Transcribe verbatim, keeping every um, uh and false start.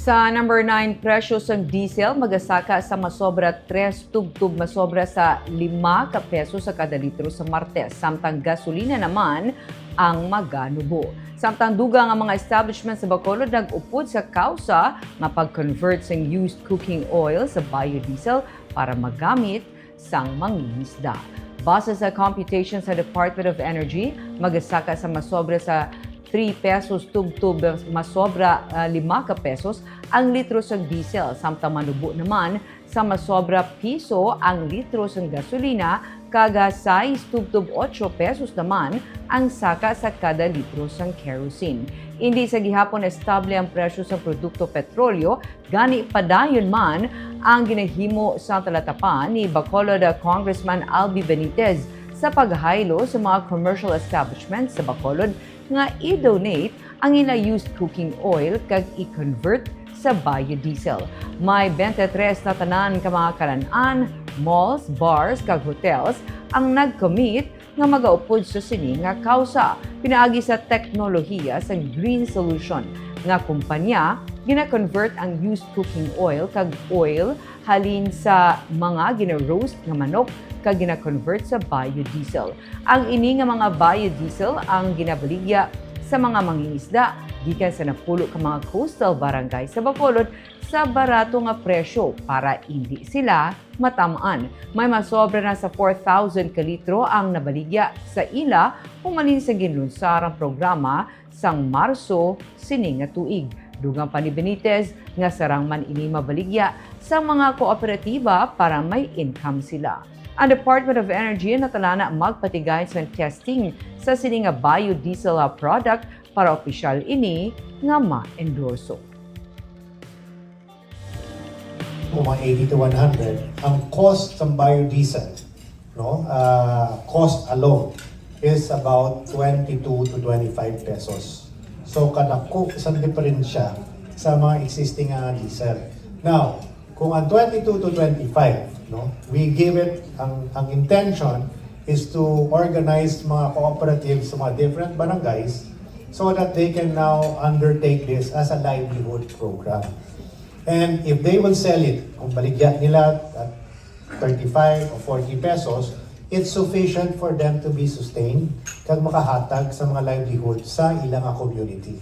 Sa number nine, presyo sang diesel magasaka sa masobra tres tubtob masobra sa lima ka pesos sa kada litro sa Martes, samtang gasolina naman ang maganubo. Samtang dugang ang mga establishment sa Bacolod nag-upod sa kausa nga pag-convert sang used cooking oil sa biodiesel para magamit sang mangingisda. Base sa computation sa Department of Energy, magasaka sa masobra sa three pesos tubtob masobra, ah, lima ka pesos ang litro sang diesel, samtang manubo naman sa masobra piso ang litro sang gasolina, kag sais tubtob otso pesos naman ang saka sa kada litro sang kerosene. Indi sa gihapon estable ang presyo sa produkto petrolyo, gani padayon man ang ginahimo sa talatapan ni Bacolod Congressman Albi Benitez sa paghaylo sa mga commercial establishment sa Bacolod nga i-donate ang ila used cooking oil kag i-convert sa biodiesel. May twenty-three na tanan ka mga kalan-an, malls, bars, kag hotels ang nag-commit nga magaupod sa sini nga kausa. Pinaagi sa teknolohiya sa Green Solution nga kumpanya, gina-convert ang used cooking oil kag oil halin sa mga gina-roast nga manok kag gina-convert sa biodiesel. Ang ini nga mga biodiesel ang ginabaligya sa mga mangingisda gikan sa napulo ka mga coastal barangay sa Bacolod sa barato nga presyo para indi sila matam-an. May masobra na sa four thousand ka litro ang nabaligya sa ila humalin sa ginlunsar ang programa sang Marso sini nga tuig. Dugang pa ni Benitez nga sarang man ini mabaligya sa mga kooperatiba para may income sila. Ang Department of Energy natalana magpatigay sa testing sa sini nga biodiesel product para opisyal ini nga ma-endorso. Kung mga eighty to one hundred, ang cost ng biodiesel, no, ah, cost alone is about twenty-two to twenty-five pesos. So, kadako isang diferensya sa mga existing nga diesel. Now, kung ang twenty-two to twenty-five, no, we give it, ang, ang intention is to organize mga cooperatives sa mga different barangays so that they can now undertake this as a livelihood program. And if they will sell it, kung baligya nila at thirty-five or forty pesos, it's sufficient for them to be sustained kag makahatag sa mga livelihood sa ilang community.